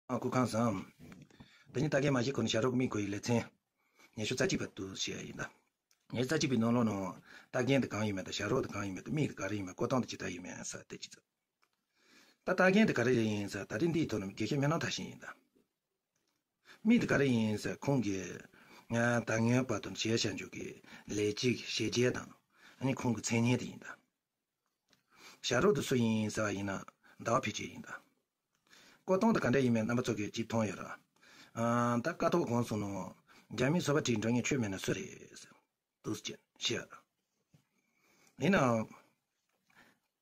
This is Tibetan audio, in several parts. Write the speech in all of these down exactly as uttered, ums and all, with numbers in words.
ཨ་སྐུ་ཁམས་བཟང་། དེ་ནི་ལྟ་མཁན་མ་གཞི་ཁོ་ནི་ཞྭ་རོགས་ཀྱི་མིག་གོ་ཡི་ལེ་ཚན། ཉི་ཤུ་རྩ་གཅིག་པ་དུ་བཤད་ཡིན་ད། ཉི་ཤུ་རྩ་གཅིག་པའི་ནང་ལོགས་ནང་ལྟ་མཁན་དེ་གང་ཡིན་མེད་དང་ཞྭ་རོགས་དེ་གང་ཡིན་མེད་དང་མིག་དེ་ག་རེ་ཡིན་མེད་བཀོད་སྟངས་དེ་ཇི་ལྟར་ཡིན་མེད་ཟེར་དེ་ཅི་ཙམ། ད་ལྟ་མཁན་དེ་ག་རེ་ཡིན་ཟེར་ད་རེས་འདིའི་ཐོག་ནས་དགེ་བཤེས་སྨན་སྣ་མཐའ་ཞིག་ཡིན་ད། མིག་དེ་ག་རེ་ཡིན་ཟེར་ཁོང་གིས་ང་ད་སྔོན་བར་དུ་བྱས་བཞག་འཇོག་གི་ལས་བྱེད་ཀྱི་བྱས་རྗེས་དང་ཨ་ནི་ཁོང་གི་མཚན་སྙན་དེ་ཡིན་ད། ཞྭ་རོགས་དེ་སུ་ཡིན་ཟེར་བ་ཡིན་ན་ཟླ་བ་ཕལ་ཆེར་ཡིན་ད། བཀོད་སྟངས་དེ་ག་འདྲ་ཡིན་མིན་རྣམ་པ་ཚོ་གིས་ཅིག་མཐོང་ཡོད་ར། ཨ་ད་ཀཿཐོག་གོང་སོང་ནོ། རྒྱ་མིའི་སོ་པ་བྲིས་འགྲོ་མཁན་ཁྱོད་མེད་ན་སུ་རེད་ཟེར། དུས་ཅན་བཤད་ར། ཡིན་ནའང་།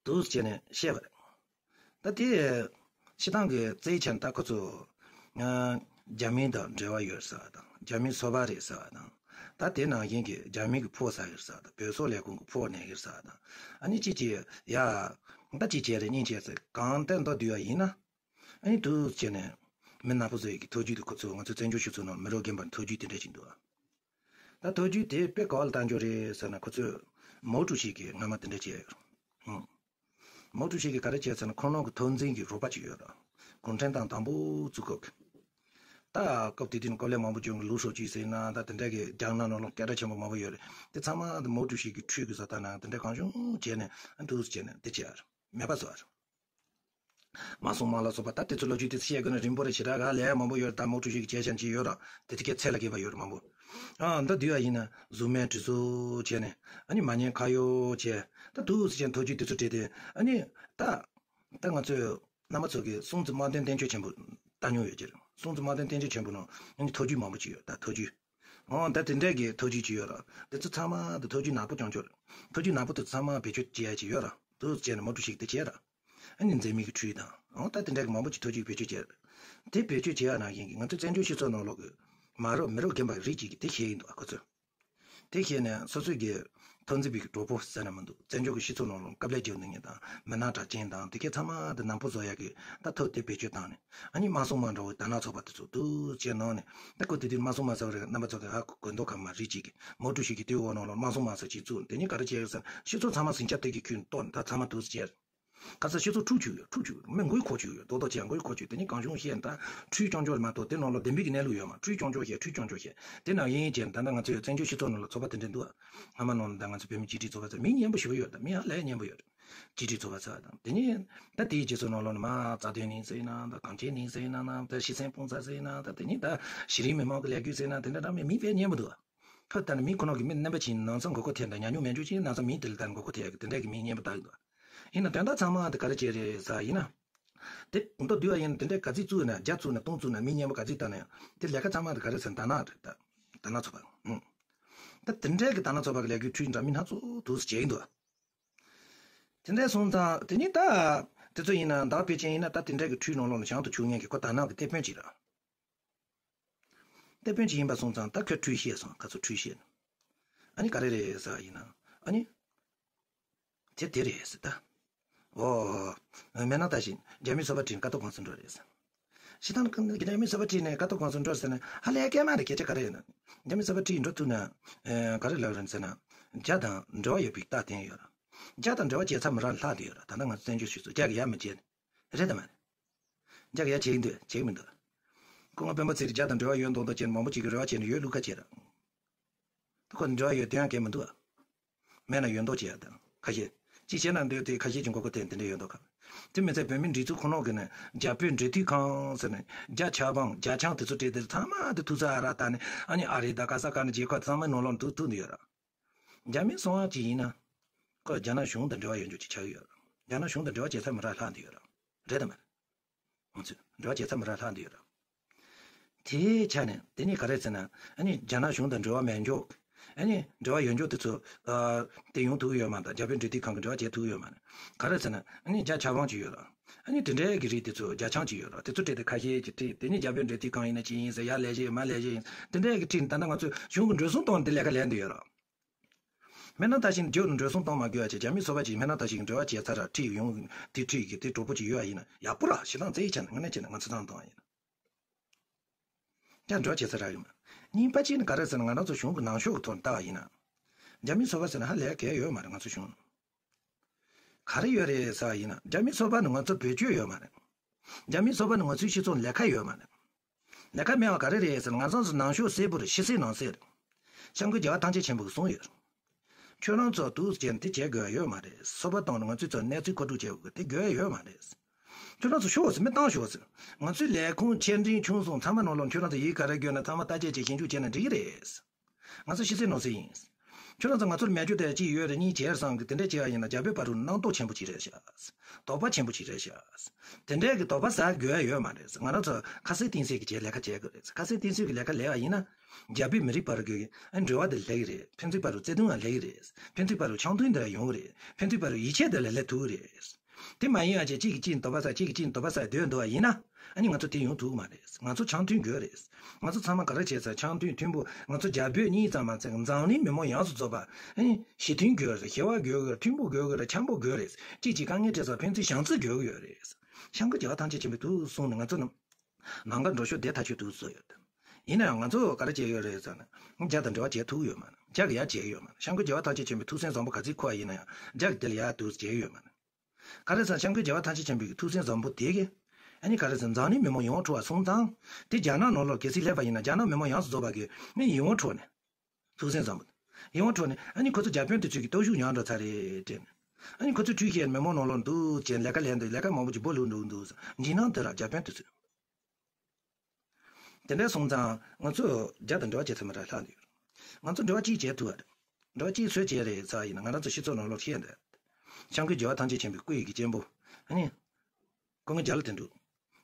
དུས་ཅན་ནས་བཤད་པ་རེད། ད་དེ་སྤྱི་བཏང་གི་རྩེད་ཆེན་ད་ཁོ་ཚོ་ང་རྒྱ་མི་དང་འབྲེལ་བ་ཡོད་ཟེར་བ་དང་རྒྱ་མི་སོ་པ་རེད་ཟེར་བ་དང་ད་དེ་ནང་བཞིན་གྱི་རྒྱ་མི་གི་ཕོགས་ཟ་ཡོད་ཟེར་བ་དང་བོད་སོག་ལས་ཁུངས་ཀྱི་ཕོགས་ནས་ཡོད་ཟེར་བ་དང་ཨ་ནི་ཅི་ཅི་ཡ་ད་ཅི་བྱས་རེད་གཉིས་བྱས་ཟེར་གང་ལྟར་མདོ་བསྡུས་པ་ཡིན་ན་ཨ་ནི་དུས་ཅན་ནས་མི་ནག་པོ་ཚོ་ཡི་གི་ཐོ་རྒྱུས་དེ་ཁོ་ཚོ་ང་ཚོ་བཙན་བྱོལ་སྤྱི་ཚོགས་ནང་མི་རབས་རྒན་པར་ཐོ་རྒྱུས་དེ་འདྲ་ཞིག་འདུག་ད་ཐོ་རྒྱུས་དེ་དཔེ་ག་བ་ལ་བཏང་རྒྱུ་རེད་ཟེར་ན་ཁོ་ཚོས་མའོ་ཀྲུའུ་ཞི་གིས་སྔ་མ་དེ་འདྲ་བྱས་ཡོད། ཧུམ། མའོ་ཀྲུའུ་ཞི་གིས་ག་རེ་བྱས་ཟེར་ན་ཁོང་རང་གི་འཐབ་འཛིང་གི་རོགས་པ་ཅིག་ཡོད་ར། གུང་ཁྲན་ཏང་དང་པོ་བཙུགས་སྐབས་ཀྱི། ད་སྐབས་དེ་དུས་ནས་སྐབས་ལས་མང་པོ་བྱུང་གི་ལུའུ་ཧྲོ་ཅུས་ཟེར་ན་ད་དེ་འདྲ་གི་རྒྱ་ནག་ནང་ལོགས་སྐད་གྲགས་ཆེན་པོ་མང་པོ་ཡོད་རེད། དེ་ཚང་མ་དེ་མའོ་ཀྲུའུ་ཞི་གི་འཕྲུལ་གྱི་བཟོ་ལྟ་ནང་དེ་འདྲ་གང་བྱུང་བྱས་ནས་འདུག་བྱས་ནས་དེ་བྱས་ར་མེད་པ་བཟོ་ར། མ་སོང་མ་ལ་སོགས་པ་ད་དེ་ཚོ་ལོ་རྒྱུས་དེ་བཤད་དགོས་ན་རིང་པོ་རེད་ཞེ་དྲག་ག་ལས་མང་པོ་ཡོད་རེད། ད་མའོ་ཀྲུའུ་ཞི་གི་བྱས་ཤན་ཅིག་ཡོད་ར་དེ་དེ་གའི་ཚད་ལ་འགེབས་པ་ཡོད་རེད་མང་པོ། ཨ་འདི་བསྡུས་པ་ཡིན་ན་གཟུགས་མེད་གྲི་སོ་བྱས་ནས་ཨ་ནི་མ་ཉེས་ཁ་གཡོག་བྱས་ད་དུས་སུ་ཅན་ཐོ་རྒྱུས་དེ་ཚོ་བྲིས་ཏེ་ཨ་ནི་ད་ད་ང་ཚོས་རྣམ་པ་ཚོ་གི་སྲུང་བརྩི་དམག་དོན་བསྟན་བཅོས་ཆེན་པོ་ལྟ་མྱོང་ཡོད་ཀྱི་རེད། སྲུང་བརྩི་དམག་དོན་བསྟན་བཅོས་ཆེན་པོ་ནང་ཨ་ནི་ཐོ་རྒྱུས་མང་པོ་ཅིག་ཡོད་ད་ཐོ་རྒྱུས། ཨོ་ད་དེ་འདྲས་ཀྱི་ཐོ་རྒྱུས་ཅིག་ཡོད་ར། དེ་ཚོ་ཚང་མ་དེ་ཐོ་རྒྱུས་ནག་པོ་རྐྱང་རྐྱང་རེད། ཐོ་རྒྱུས་ནག་པོ་དེ་ཚང་མ་བེད་སྤྱོད་བྱེད་ཡ་ཅིག་ཡོད་ར། དེ་བྱས་ནས་མའོ་ཀྲུའུ་ཞི་དེ་བྱས་ར། ཨ་ནི་འཛེམ་མེད་ཀྱི་འཕྲུལ་དང་ཨོ་ད་དེ་འདྲས་ཀྱི་མང་པོ་ཅིག་ཐོ་རྒྱུས་བེད་སྤྱོད་བྱས་ར། དེ་བེད་སྤྱོད་བྱེད་ཡ་ནང་བཞིན་གྱི་ང་ཚོ་བཙན་བྱོལ་སྤྱི་ཚོགས་ནང་ལོགས་ཀྱི་མ་རབས་མི་རབས་རྒན་པ་རིགས་ཅིག་གིས་དེ་ཤེས་ཡིན་འདུག་ཨ་ཁོ་ཚོས། དེ་ཤེས་ནས་སོ་སོའི་གི་ཐོ་འཛིན་པའི་གྲོགས་པོ་ཟེར་ན་མི་འདུག་བཙན་བྱོལ་གྱི་སྤྱི་ཚོགས་ནང་ལོགས་དཀའ་ལས་རྒྱག་ནི་ངེས་དང་མི་སྣ་གྲགས་ཅན་དང་དེ་གའི་ཚང་མ་དེ་ནང་པོ་བཟོ་ཡ་གི་ད་ཐོ་དེ་བེད་སྤྱོད་བཏང་ནས་ཨ་ནི་དམག་སྲུང་དམག་འདྲ་བོ་དར་ནག་ཚོགས་པ་དེ་ཚོ་དུ་བྱས་ནང་ནས་ད་ཁོ་དེ་དུས་དམག་སྲུང་དམག་ཟེར་བ་རེད། རྣམ་པ་ཚོ་གི་ཧ་གོ་མདོག་ཁ་མ་རིགས་གཅིག་གི་མའོ་ཀྲུའུ་ཞི་གི་དེའི་འོག་ནང་ལོགས་དམག་སྲུང་དམག་ཟེར་གཅིག་བཙུགས་དེ་ནི་ག་རེ་བྱས་ཡོད་ཟེར་ན་སྤྱི་ཚོགས་ཚང་མ་ཟིང་ཆ་དེ་གི་ཁྱོན་གཏོར་ནས་ད་ཚང་མ་དུ་བྱས། ཁ་ས་ཤི་ཚོ་འཁྲུག་བཅུག་ཡོད་འཁྲུག་བཅུག་མི་མགོའི་ཁོག་བཅུག་ཡོད་རྡོག་རྡོག་བྱས་མགོའི་ཁོག་བཅུག་དེ་ནི་གང་བྱུང་བཤད་ད་འཁྲུག་རྐྱང་རྐྱང་མ་གཏོགས་དེ་ནང་ལོགས་བདེན་པའི་གི་གནས་ལུགས་ཡོད་མ་འཁྲུག་རྐྱང་རྐྱང་བཤད་འཁྲུག་རྐྱང་རྐྱང་བཤད་དེ་ནང་བཞིན་བྱས་ད་ལྟ་ང་ཚོའི་བཙན་བྱོལ་སྤྱི་ཚོགས་ནང་ལ་ཚོགས་པ་དེ་འདྲ་འདུག་ཨ། སྔ་མ་ནང་ལ་ད་ང་ཚོ་བོད་མི་གཅིག་སྒྲིལ་ཚོགས་པ་ཚོ་མི་སྙན་པོ་ཞེ་པོ་ཡོད་ད་མི་ཧ་ལས་སྙན་པོ་ཡོད་གཅིག་སྒྲིལ་ཚོགས་པ་ཚོ་དང་དེ་ནི་ད་དེའི་རྗེས་སུ་ནང་ལོགས་ནས་མ་རྩ་དོན་ནི་ཟེར་ན་ད་གངས་ཅན་ནི་ཟེར་ན་ན་ད་ཤི་གསོན་སྤུངས་ས་ཟེར་ན་ད་དེ་ནི་ད་གཞི་རིམ་མི་མང་གི་ལས་འགུལ་ཟེར་ན་དེ་འདྲ་འདྲ་མི་མི་དཔེ་སྙན་པོ་འདུག་ཨ། ཁ་ལྟ་ནས་མི་ཁོ་ན་གི་མི་རྣམ་པ་ཅིག་ནང་ཚང་མགོ་སྐོར་ཐེབས་དང་ཉམས་མྱོང་མེད་འཇོག་ཅིག་ནང་ཚང་མི་དེ་ལ་ལྟ་ནས་མགོ་སྐོར་ཐེབས་ཡག་གི་དེ་འདྲ་གི་མི་སྙན་པོ་ལྟ་གི་འདུག་ཡིན་ན་དོན་དག་ཚང་མ་དེ་ག་རེ་བྱས་རེད་ཟེར་ཡིན་ན། དེ་མདོ་བསྡུས་པ་ཡིན་ན་དེ་འདྲ་ག་ཚིག་བཙུགས་ན་བརྒྱ་བཙུགས་ན་སྟོང་བཙུགས་ན་མི་སྙན་པོ་ག་ཚིག་ལྟ་ན་ཡང་དེ་ལས་ཀ་ཚང་མ་དེ་ག་རེ་ཟེར་ན་དར་ནག་རེད་ད། དར་ནག་ཚོགས་པ། ཨུ། ད་དེ་འདྲ་གི་དར་ནག་ཚོགས་པ་གི་ལས་འགུལ་ཁྲུས་འདྲ་མི་སྣ་ཚོགས་དུས་སུ་བྱས་ཡིན་འདུག་དེ་འདྲ་སོང་ཙང་དེ་ནི་ད་དེ་ཚོ་ཡིན་ན་བདག་ཕལ་ཆེར་ཡིན་ན་ད་དེ་འདྲ་གི་ཁྲུས་ནང་ལོགས་ལ་བྱང་དུ་ཆུག་མཁན་གི་ཁོ་དར་ནག་གི་གཏེ་དཔོན་ཅིག་རེད། གཏེ་དཔོན་ཅིག་ཡིན་པ་སོང་ཙང་ད་ཁོས་ཁྲུས་བཤད་སོང་ཁ་ཚོ་ཁྲུས་བཤད། ཨ་ནི་ག་རེ་རེད་ཟེར་བ་ཡིན་ན། ཨ་ནི། དེ་དེ་རེད་ཟེར་ད། ཨོ། མེད་ན་ད་བཞིན་རྒྱ་མི་ཚོགས་པ་ཁྲིད་ཀཿཐོག་གོང་ས་འགྲོ་རེད་ཟེར། ཞེ་སྡང་རྒྱ་མི་ཚོགས་པ་ཁྲིད་ནས་ཀཿཐོག་གོང་ས་འགྲོ་ཟེར་ན་ཧ་ལས་སྐད་མ་རེད་སྐད་ཆ་ག་རེ་ཡིན་ན། རྒྱ་མི་ཚོགས་པ་ཁྲིད་འགྲོ་ཐུབ་ན། ག་རེ་ལབ་རེད་ཟེར་ན། རྒྱ་དང་འབྲེལ་བ་ཡོད་པའི་རྟགས་བསྟན་ཡོད་ར། རྒྱ་དང་འབྲེལ་བ་བྱས་ཚར་མི་རག་ལྷག་དེ་ཡོད་ར་ད་ལྟ་ང་ཚོ་བཙན་བྱོལ་སྤྱི་ཚོགས་རྒྱ་གི་ཡ་མི་བྱེད། རེད་དམ་མ་རེད། རྒྱ་གི་ཡ་བྱེད་ཀྱི་འདུག་བྱེད་ཀྱི་མི་འདུག་སྐུ་ངོ་སྤེན་པ་ཚེ་རིང་རྒྱ་དང་འབྲེལ་བ་ཡོད་མདོག་མདོག་བྱས་ནས་མང་པོ་ཅིག་གིས་རེ་བ་བྱས་ནས་ཡོད་ལུགས་ཁ་བྱེད་ར། ད་ཁོ་འབྲེལ་བ་ཡོད་དོན་ཡང་གལ་མི་འདུག་ཨ། མེད་ན་ཡོད་མདོག་བྱེད་ཡ་དང་ཁ་ཤས། ཅི་བྱས་ན་འདོད་དེ་ཁ་ཤས་ཀྱི་མགོ་སྐོར་ཐེབས་འདི་འདྲ་ཡོད་མདོག་ཁ། དེ་མི་ཚད་བོད་མི་སྒྲིག་འཛུགས་ཁོ་ནོག་གི་ནས་རྒྱ་བོད་འབྲེལ་མཐུད་ཁང་ཟེར་ནས་རྒྱ་ཆབ་འབངས་རྒྱ་ཆང་དེ་ཚོ་སྤྲད་དེ་ཚང་མ་དེ་ཐུག་ས་ཨ་ར་ད་ནས་ཨ་ནི་ཨ་རི་དང་ག་ས་ག་ནས་རྒྱལ་ཁབ་ཚང་མའི་ནང་ལོགས་ཐུག་ཐུག་འདི་ཡོད་ར། རྒྱ་མི་སོང་བ་ཅིག་ཡིན་ན། ཁོ་རྒྱ་ནག་གཞུང་དང་འབྲེལ་བ་ཡོད་འཇོག་ཅིག་ཆགས་ཡོད་ར། རྒྱ་ནག་གཞུང་དང་འབྲེལ་བ་བྱེད་ས་མི་རག་ལྷག་འདི་ཡོད་ར། རེད་དམ་མ་རེད། ང་ཚོས་འབྲེལ་བ་བྱེད་ས་མི་རག་ལྷག་འདི་ཡོད་ར། དེའི་ཆ་ནས་དེ་ནི་ག་རེ་ཟེར་ན་ཨ་ནི་རྒྱ་ནག་གཞུང་དང་འབྲེལ་བ་མེད་འཇོག་ཨ་ནི་འབྲེལ་བ་ཡོད་འཇོག་དེ་ཚོ་ཨ་དེ་ཡོང་ཐུབ་ཡོད་མ་རེད། རྒྱ་བོད་འབྲེལ་མཐུད་ཁང་གི་འབྲེལ་བ་བྱེད་ཐུབ་ཡོད་མ་རེད། ག་རེ་ཟེར་ན་ཨ་ནི་རྒྱ་ཆབ་འབངས་ཅིག་ཡོད་ར། ཨ་ནི་དེ་འདྲའི་གི་རིགས་དེ་ཚོ་རྒྱ་ཆང་ཅིག་ཡོད་ར་དེ་ཚོ་སྤྲད་དེ་ཁ་ཤས་ཀྱིས་ཁྲིད་དེ་ནི་རྒྱ་བོད་འབྲེལ་མཐུད་ཁང་ཡིན་ན་ཅི་ཡིན་ཟེར་ཡ་ལས་བྱེད་མ་ལས་བྱེད་ཡིན་དེ་འདྲའི་གི་ཁྲིད་ད་ལྟ་ང་ཚོས་གཞུང་གི་འགྲོ་སོང་གཏོང་དེ་ལས་ཀ་ལས་འདི་ཡོད་ར། མེད་ན་ད་བཞིན་རྒྱུ་འགྲོ་སོང་གཏོང་མ་དགོས་ཡ་ཆེ་རྒྱ་མི་ཚོ་པ་ཅིག་མེད་ན་ད་བཞིན་འབྲེལ་བ་བྱེད་ཚར་ར་ཁྲིད་ཡོང་དེ་ཁྲིད་ཀྱི་དེ་གྲོགས་པོ་ཅིག་ཡོད་ཡ་ཡིན་ན་ཡག་པོ་ར་ཞེ་དྲག་རྩེ་ཡི་ཆ་ན་ང་ནས་བྱས་ན་ང་ཚོ་ཚང་གཏོང་ཡ་ཡིན། ཀྱང་འབྲེལ་བ་བྱེད་ཚར་ར་ཡོད་མ། གཉིས་པ་ཅིག་ནི་ག་རེ་ཟེར་ན་ང་རང་ཚོ་གཞུང་གི་ནང་ཤོག་གི་ཐོག་ནས་ལྟ་བ་ཡིན་ན། རྒྱ་མི་ཚོ་པ་ཟེར་ན་ཧ་ལས་གལ་ཡོད་མ་རེད་ང་ཚོ་གཞུང་། ག་རེ་ཡོད་རེད་ཟེར་བ་ཡིན་ན་རྒྱ་མི་ཚོ་པ་ནི་ང་ཚོ་བེད་སྤྱོད་ཡོད་མ་རེད། རྒྱ་མིའི་ཚོགས་པ་ནི་ང་ཚོའི་སྤྱི་ཚོགས་ལ་ལས་ཀ་ཡོད་མ་རེད། ལས་ཀ་མེད་པ་ག་རེ་རེད་ཟེར་ན། ང་ཚོ་ཚོ་ནང་ཤོག་སེར་པོ་རེད། ཕྱི་གསལ་ནང་གསལ་རེད། སྐྱབས་མགོན་རྒྱལ་བ་ཐམས་ཅད་མཁྱེན་པ་གིས་གསུངས་ཡོད། ཁྱོད་རང་ཚོ་འདུག་ཅེས་འདི་བྱེད་དགོས་ཡ་ཡོད་མ་རེད། ཚོགས་པ་བཏང་ནས་ང་ཚོའི་ཚོ་གནས་ཚུལ་མཁོ་སྒྲུབ་བྱེད་དགོས་དེ་དགོས་ཡ་ཡོད་མ་རེད། ཁྱོད་རང་ཚོ་ཤོག་ཟེར། མི་བཏང་ཤོག་ཟེར། ང་ཚོའི་ལས་ཁུངས་ཆེ་འབྲིང་ཆུང་གསུམ་ཚང་མ་ནང་ལོགས་ཁྱོད་རང་ཚོ་ཡི་ག་རེ་དགོས་ན་ཚང་མ་བརྟག་དཔྱད་བྱས་ཞིབ་འཇུག་བྱས་ན་འགྲིག་གི་རེད། ང་ཚོ་ཕྱི་གསལ་ནང་གསལ་ཡིན། ཁྱོད་རང་ཚོ་ང་ཚོར་མེད་རྒྱུ་དེ་གཅིག་ཡོད་རེད་གཉིས་བྱས་བསམ་གི་དེ་འདྲ་བྱས་པ་ཡིན་ན་རྒྱ་བོད་བར་དུ་སྣང་དོགས་ཆེན་པོ་ཅིག་རེད་ཤག་དོགས་པ་ཆེན་པོ་ཅིག་རེད་ཤག་དེ་འདྲའི་གི་དོགས་པ་ཟ་དགོས་ཡ་ཡོད་མ་རེད། ང་རང་ཚོ་ཁ་སེང་གཏིང་སེང་གི་བྱས་ལས་ཀ་བྱེད་དགོས་རེད། ཁ་སེང་གཏིང་སེང་གི་ལས་ཀ་ལས་པ་ཡིན་ན། རྒྱ་བོད་མི་རིགས་བར་གྱི་ཨ་འབྲེལ་བ་དེ་ལེགས་རེད། ཕན་ཚུན་བར་དུ་བརྩེ་དུང་ཡང་ལེགས་རེད། ཕན་ཚུན་བར་དུ་འཆམ་མཐུན་དེ་ཡོང་རེད། ཕན་ཚུན་བར་དུ་ཡིད་ཆེས་དེ་ལ་སླེབས་ཐུབ་རེད། དེ་མ་ཡིན་པ་བྱས་གཅིག་གིས་གཅིག་དོགས་པ་ཟ། གཅིག་གིས་གཅིག་དོགས་པ་ཟ་སྡོད་འདུག་པ་ཡིན་ན། ཨ་ནི་ང་ཚོ་དེ་ཡོང་ཐུབ་མ་རེད། ང་ཚོ་འཆམ་མཐུན་དགོས་རེད། ང་ཚོ་ཚང་མ་ག་རེ་བྱས་ཚར་འཆམ་མཐུན་མཐུན་པོ། ང་ཚོ་རྒྱ་བོད་གཉིས་ཙམ་མ་ཚད་འཛམ་གླིང་མི་མང་ཡོངས་སུ་རྫོགས་པ་ཨ་ནི་ཞི་མཐུན་དགོས་རེད། ཞི་བ་དགོས་རེད། མཐུན་པོ་དགོས་རེད། འཆམ་པོ་དགོས་རེད། གཅིག་གིས་དཀའ་ངལ་འཕྲད་ཚར་ཕན་ཚུན་བྱང་ཚད་དགོས་ཡོད་རེད། སྐྱབས་མགོན་རྒྱལ་བ་ཐམས་ཅད་མཁྱེན་པས་ཐུགས་གསུངས་ནས་ང་ཚོ་རྣམས་ནང་ཁ་འགྲོ་ཤོག་བསྡད་ཐག་ཆོད་འདུག་བཟོས་ཡོད། ཡིན་ན་ཡང་ང་ཚོ་ག་རེ་བྱས་ཡོད་རེད་ཟེར་ན། རྒྱ་དང་འབྲེལ་བ་བྱེད་ཐུབ་ཡོད་མ་རེད། རྒྱ་གིས་ཡ་བྱས་ཡོད་མ་རེད། སྐྱབས་མགོན་རྒྱལ་བ་ཐམས་ཅད་མཁྱེན་པའི་ཐུགས་སེམས་བཟང་པོ་ག་ཚོད་ཁུར་བ་ཡིན་ན་ཡང་རྒྱ་གིས་དེ་ལ་ཡ་འདུག་བྱས་ཡོད་མ་རེད། ག་རེ་ཟེར་ན་སྐྱབས་མགོན་རྒྱལ་བ་ཐམས་ཅད་མཁྱེན་པའི་ཐུགས་སེམས་བཟང་པོ་དེ་གིས་ཨ་ནི་ག་རེ་ཟེར་ན་འཛམ་གླིང་མི་མང་ཡོངས་ཁྲོ་བ་སོང་ཙང་། དེ་རྒྱ་ནག་ནང་ལོགས་གལ་སྲིད་སླེབས་པ་ཡིན་ན་རྒྱ་ནག་མི་མང་ཡོངས་སུ་རྫོགས་པ་གིས་ནི་ཡིད་དབང་འཕྲོག་ནས། ཐུགས་སེམས་བཟང་པོ། ཡིད་དབང་འཕྲོག་ནས་ཨ་ནི་ཁོ་ཚོ་རྒྱ་དཔོན་དེ་ཚོས་ཀྱི་སྟོབས་ཤུགས་ཉམས་འགྲོ་ཚར་རེད་དྲན། ཨ་ནི་ཁོ་ཚོས་འཕྲུལ་ཆས་མི་མང་ནང་ལོགས་འདུག་ཅེས་ལས་ཀ་ལས་འདུག་ལས་ཀ་མང་པོ་ཅིག་སྦོ་ལུག་འདུག་འདུག་འཇིགས་སྣང་དེ་ར་རྒྱ་དཔོན་དེ་ཚོས། དེ་འདྲ་སོང་ཙང་ང་ཚོས་རྒྱ་དང་འབྲེལ་བ་བྱེད་ཐུབ་མ་རེད་ལྷག་འདུག་ང་ཚོ་འབྲེལ་བ་གཅིག་བྱེད་ཐུབ་པ་རེད། འབྲེལ་བ་གཅིག་སུས་བྱས་རེད་ཟེར་བ་ཡིན་ན་ང་རང་ཚོ་སྤྱི་ཚོགས་ནང་ལོགས་ཤེས་འདུག་སྐྱབས་མགོན་རྒྱལ་བ་ཐམས་ཅད་མཁྱེན་པའི་སྐུ་ཡི་གི་གཅེན་པོ་ཨ་ནི། སྐུ་ངོ་རྒྱ་ལོ་དོན་གྲུབ།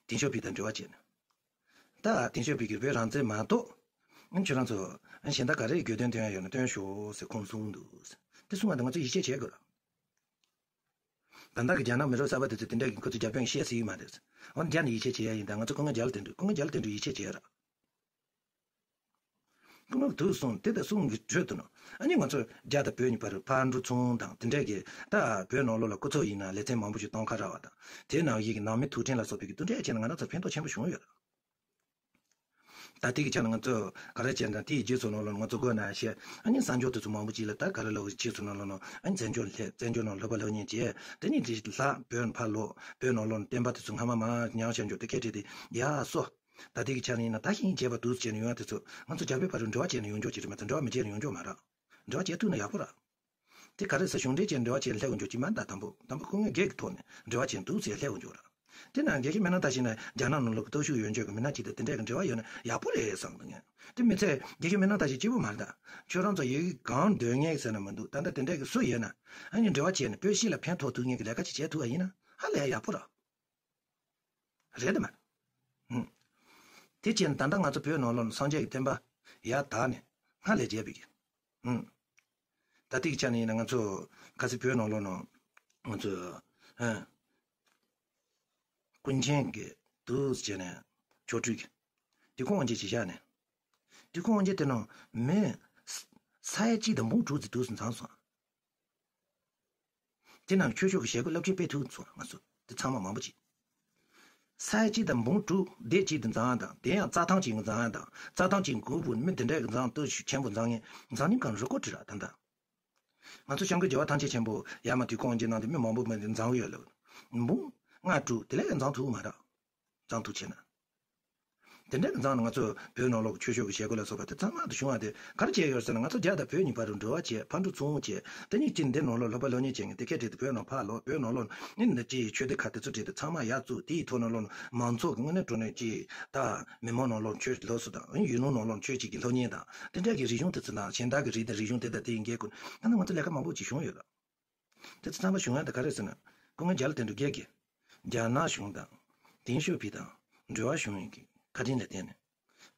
ཏེང་ཞའོ་ཕིང་དང་འབྲེལ་བ་བྱས་ནས། ད་ཏེང་ཞའོ་ཕིང་གིས་བོད་རང་བཙན་མ་གཏོགས། ཨ་ཁྱོད་རང་ཚོ་ཨ་གཞན་དག་ག་རེ་དགོས་དོན་སྟོན་ཡ་ཡོད་ན་སྟོན་ཤོག་ཟེར་ཁོང་གསུངས་འདུག་དེ་གསུང་བ་དེ་ང་ཚོ་ཡིད་ཆེས་བྱེད་དགོས་ར། ད་ལྟ་གི་རྒྱ་ནག་མི་རབས་གསར་པ་དེ་ཚོས་དེ་འདྲ་གི་ཁོ་ཚོ་རྒྱ་དཔོན་བཤད་སྲིད་ཡོད་མ་རེད། འོ་ན་རྒྱ་ནས་ཡིད་ཆེས་བྱེད་ཡ་ཡིན་ད་ང་ཚོ་སྐུ་ངོ་རྒྱ་ལོ་དོན་གྲུབ་སྐུ་ངོ་རྒྱ་ལོ་དོན་གྲུབ་ཡིད་ཆེས་བྱེད་ཡ་ར། སྐུ་ངོ་དུ་གསུངས་དེ་ལྟར་གསུང་གི་ཁྲོད་དུ་ནོ། ཨ་ནི་ང་ཚོ་རྒྱ་དང་བོད་གཉིས་བར་ཕར་འགྲོ་ཚུར་དང་དེ་འདྲས་ཀྱི་ད་བོད་ནང་ལོགས་ལ་སྐུ་ཚབ་ཡིན་ན་ལེ་ཚན་མང་པོ་ཞིག་གཏོང་ཁ་ར་བ་དང་དེ་ནང་བཞིན་གྱི་ནང་མི་ཐུག་འཕྲད་ལ་སོགས་པའི་གི་དུ་འདྲས་བྱས་ན་ང་རང་ཚོ་ཕན་ཐོགས་ཆེན་པོ་བྱུང་ཡོད། ད་ལྟའི་གི་ཆ་ནས་ང་ཚོ་ག་རེ་བྱས་ན་དེའི་རྗེས་སུ་ནང་ལོགས་ང་ཚོ་དགོས་ན་བཤད་ཨ་ནི་གསར་འབྱོར་དེ་ཚོ་མང་པོ་ཅིག་ལ་ད་ག་རེ་ལབ་རྗེས་སུ་ནང་ལོགས་ཨ་ནི་བཙན་བྱོལ་ལྷ་བཙན་བྱོལ་ནང་སློབ་པ་སློབ་གཉེར་བྱས་དེ་ནི་དེ་ལྷག་བོད་ཕར་ལོག་བོད་ནང་ལོགས་བསྟན་པ་དེ་ཚོ་སྔ་མ་མ་ཉམས་བཞག་འཇོག་དེ་སྐད་བྲིས་ཏེ་ཡ་སོ། ད་ལྟའི་གི་ཆ་ནས་ཡིན་ན་ད་ཤིང་བྱས་པ་འདུག་བྱས་ནས་ཡོང་ཡ་དེ་ཚོ་ང་ཚོ་རྒྱ་བོད་བར་དུ་འབྲེལ་བ་བྱས་ནས་ཡོང་ཆོག་ཅིག་རེད་མ་གཏོགས་འབྲེལ་བ་མི་བྱས་ནས་ཡོང་ཆོག་མ་རེད། འབྲེལ་བ་བྱས་ཐུབ་ན་ཡག་པོ་རེད། དེ་ག་རེད་ཟེར་གཞུང་འབྲེལ་བྱས་ནས་འབྲེལ་བ་བྱས་ནས་སླེབས་ཡོང་ཆོག་ཅིག་མ་ད་དང་པོ་དང་པོ་སྐུ་ངལ་སྒེར་གྱི་ཐོག་ནས་འབྲེལ་བ་བྱས་འདུག་ཟེར་སླེབས་ཡོང་ཆོག་རེད། དེ་ན་དགེ་བཤེས་མི་སྣ་ད་ཞིག་ན་རྒྱ་ནག་ནང་ལོགས་ཀྱི་སྟོབས་ཤུགས་ཡོད་འཇོག་གི་མི་སྣ་ཅིག་དང་དེ་འདྲས་ཀྱི་འབྲེལ་བ་ཡོད་ན་ཡག་པོ་རེད་བསམ་གི་ངས། དེ་མི་ཚད་དགེ་བཤེས་མི་སྣ་ད་ཞིག་སྐྱིད་པོ་མ་རེད་ད། ཁྱོད་རང་ཚོ་ཡི་གེ་གང་འདོན་མཁན་ཟེར་ན་མི་འདུག་ད་ལྟ་དེ་འདྲས་ཀྱི་སུ་ཡོད་ན་ཨ་ནི་འབྲེལ་བ་བྱས་ནས་བོད་སྤྱི་ལ་ཕན་ཐོགས་ཐུབ་མཁན་གྱི་ལས་ཀ་ཅིག་བྱས་ཐུབ་པ་ཡིན་ན་ཧ་ལས་ཡག་པོ་རེད། རེད་དམ། ཧུམ། དེ་བྱས་ན་ད་ལྟ་ང་ཚོ་བོད་ནང་ལོགས་ནས་སངས་རྒྱས་ཀྱི་བསྟན་པ་ཡར་དར་ནས་སྔར་ལས་རྒྱས་པའི་གི། ཧུམ། ད་ལྟའི་ཆ་ནས་ཡིན་ན་ང་ཚོ་ག་ཚོད་བོད་ནང་ལོགས་ནང་ང་ཚོ་ཨ། ཀུན་མཁྱེན་གྱི་འདུག་བྱས་ནས་ཆོ་འཕྲུལ་གྱི་དུས་འཁོར་དབང་ཆེན་ཅིག་བཞག་ནས། དུས་འཁོར་དབང་ཆེན་དེ་ནང་མི་ས་ས་ཡ་གཅིག་དང་འབུམ་དྲུག་ཙམ་འདུག་སེ་འཛོམས་སོང་། དེ་ནང་ཆོས་ཕྱོགས་ཀྱི་བྱེད་སྒོ་རླབས་ཆེན་སྤེལ་ཐུབ་སོང་ང་ཚོ་དེ་ཚང་མ་མང་པོ་ཅིག་ས་ཡ་གཅིག་དང་འབུམ་དྲུག་སྡེ་གཅིག་ཏུ་འཛོམས་ཡ་དང་དེ་ཡང་རྩྭ་ཐང་གཅིག་འཛོམས་ཡ་དང་རྩྭ་ཐང་གཅིག་གུ་བུ་མི་དེ་འདྲའི་འཛོམས་སྟོབས་ཤུགས་ཆེན་པོ་འཛོམས་ངེས་འཛམ་གླིང་གང་རུ་སྐོར་བྲིས་ར་ད་ལྟ། ང་ཚོ་སྐྱབས་མགོན་རྒྱལ་བ་ཐམས་ཅད་མཁྱེན་པོ་ཡར་མར་དུས་འཁོར་དབང་ཆེན་གནང་དུས་མི་མང་པོ་མི་འཛོམས་ཡོད་ལ། འབུམ་ལྔ་དྲུག་དེ་ལས་འཛོམས་ཐུབ་མ་རེད། འཛོམས་ཐུབ་ཆེ་ན། དེ་འདྲ་གི་འཛོམས་ན་ང་ཚོ་བོད་ནང་ལོགས་ཆོས་ཕྱོགས་ཀྱི་བྱེད་སྒོ་ལ་སོགས་པ་དེ་ཚང་མ་དུ་བྱུང་བ་དེ་ག་རེ་བྱས་ཡོད་ཟེར་ན་ང་ཚོ་རྒྱ་དང་བོད་གཉིས་བར་དུ་འབྲེལ་བ་བྱས་ཕར་འགྲོ་ཚུར་འོང་བྱས་དེ་གཉིས་ཀྱིས་འདི་ནང་ལོགས་སློབ་པ་སློབ་གཉེར་བྱེད་མཁན་དེ་སྐད་བྲིས་ཏེ་བོད་ནང་ཕར་ལོག་བོད་ནང་ལོགས་ནི་འདི་ཅི་ཆོས་སྡེ་ཁག་དེ་ཚོ་བྲིས་ཏེ་ཚང་མ་ཡར་བཙུགས་དེའི་ཐོག་ནང་ལོགས་མང་ཚོགས་ཀྱི་དངོས་གནས་དྲང་གནས་ཀྱི་ད་མི་མང་ནང་ལོགས་ཆོས་སློབ་གསོ་དང་ཡུལ་ལུང་ནང་ལོགས་ཆོས་ཅིག་གི་སློབ་གཉེར་དང་དེ་འདྲ་གི་རིག་གཞུང་དེ་ཚོ་དང་གཞན་དག་གི་རིགས་དང་རིག་གཞུང་དེ་དང་དེ་ཡི་འགན་ཁུར་ད་ནི་ང་ཚོ་ལས་ཀ་མང་པོ་ཅིག་བྱུང་ཡོད་ལ། དེ་ཚོ་ཚང་མ་བྱུང་ཡ་དེ་ག་རེ་ཟེར་ན་སྐུ་ངོ་རྒྱ་ལོ་དོན་གྲུབ་རྒྱལ་གྱིས་རྒྱ་ནག་གཞུང་དང་ཏེང་ཞའོ་ཕིང་དང་འབྲེལ་བ་བྱུང་ཡོད་ཀྱི་བཀའ་དྲིན་ལ་བརྟེན་ནས་